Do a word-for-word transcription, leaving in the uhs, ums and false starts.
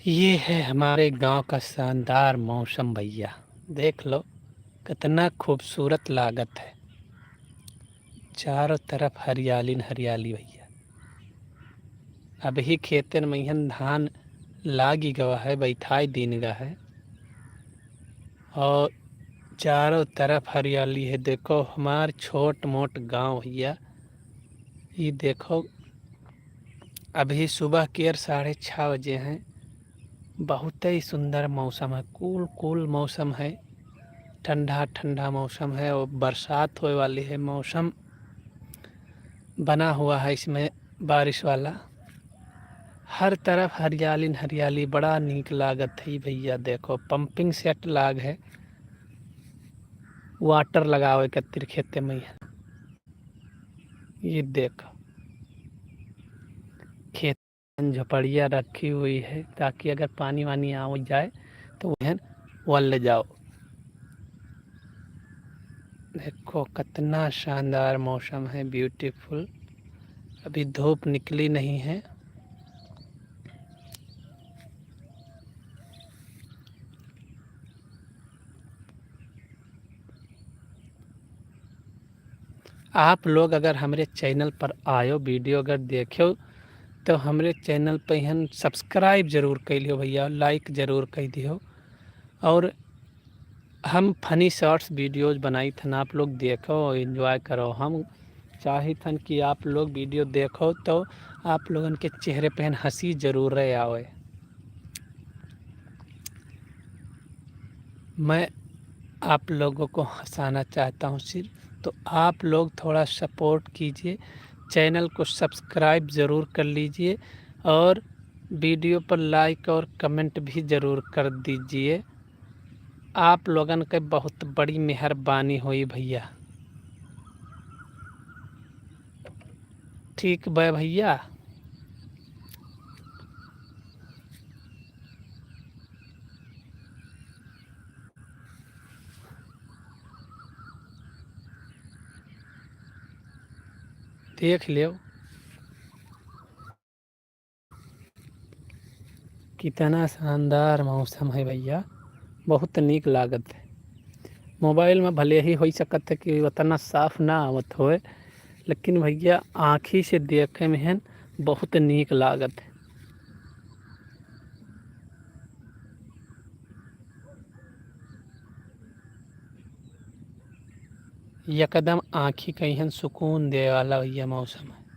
ये है हमारे गांव का शानदार मौसम भैया, देख लो कितना खूबसूरत लागत है, चारों तरफ हरियाली न हरियाली भैया। अबही खेतन में इहन धान लागी गवा है, बैठाई दीन गा है, और चारों तरफ हरियाली है। देखो हमार छोट मोट गांव भैया, ये देखो अभी सुबह के साढ़े छः बजे हैं। बहुत ही सुंदर मौसम है, कूल कूल मौसम है, ठंडा ठंडा मौसम है और बरसात होए वाली है। मौसम बना हुआ है इसमें बारिश वाला। हर तरफ हरियाली न हरियाली, बड़ा नीक लागत है भैया। देखो पंपिंग सेट लाग है, वाटर लगावे खातिर खेते में। ये देखो खेत झोपड़िया रखी हुई है ताकि अगर पानी वानी आ जाए तो वहन वल ले जाओ। देखो कितना शानदार मौसम है, ब्यूटीफुल। अभी धूप निकली नहीं है। आप लोग अगर हमरे चैनल पर आयो, वीडियो अगर देखो तो हमरे चैनल पे हन सब्सक्राइब जरूर कर लियो भैया, लाइक जरूर कर दियो। और हम फनी शॉर्ट्स वीडियोज बनाई थन, आप लोग देखो, एंजॉय करो। हम चाहित हन कि आप लोग वीडियो देखो तो आप लोगन के चेहरे पे हंसी जरूर रहे आवे। मैं आप लोगों को हंसाना चाहता हूँ सिर्फ, तो आप लोग थोड़ा सपोर्ट कीजिए, चैनल को सब्सक्राइब ज़रूर कर लीजिए और वीडियो पर लाइक और कमेंट भी ज़रूर कर दीजिए। आप लोगन के बहुत बड़ी मेहरबानी होई भैया। ठीक बा भैया। देख लेव, कितना शानदार मौसम है भैया, बहुत नीक लागत है। मोबाइल में भले ही हो सकत है कि उतना साफ ना आवत होए, लेकिन भैया आँखी से देखे में हन बहुत नीक लागत है। एकदम आँखी कहिहन सुकून देवे वाला भैया मौसम है।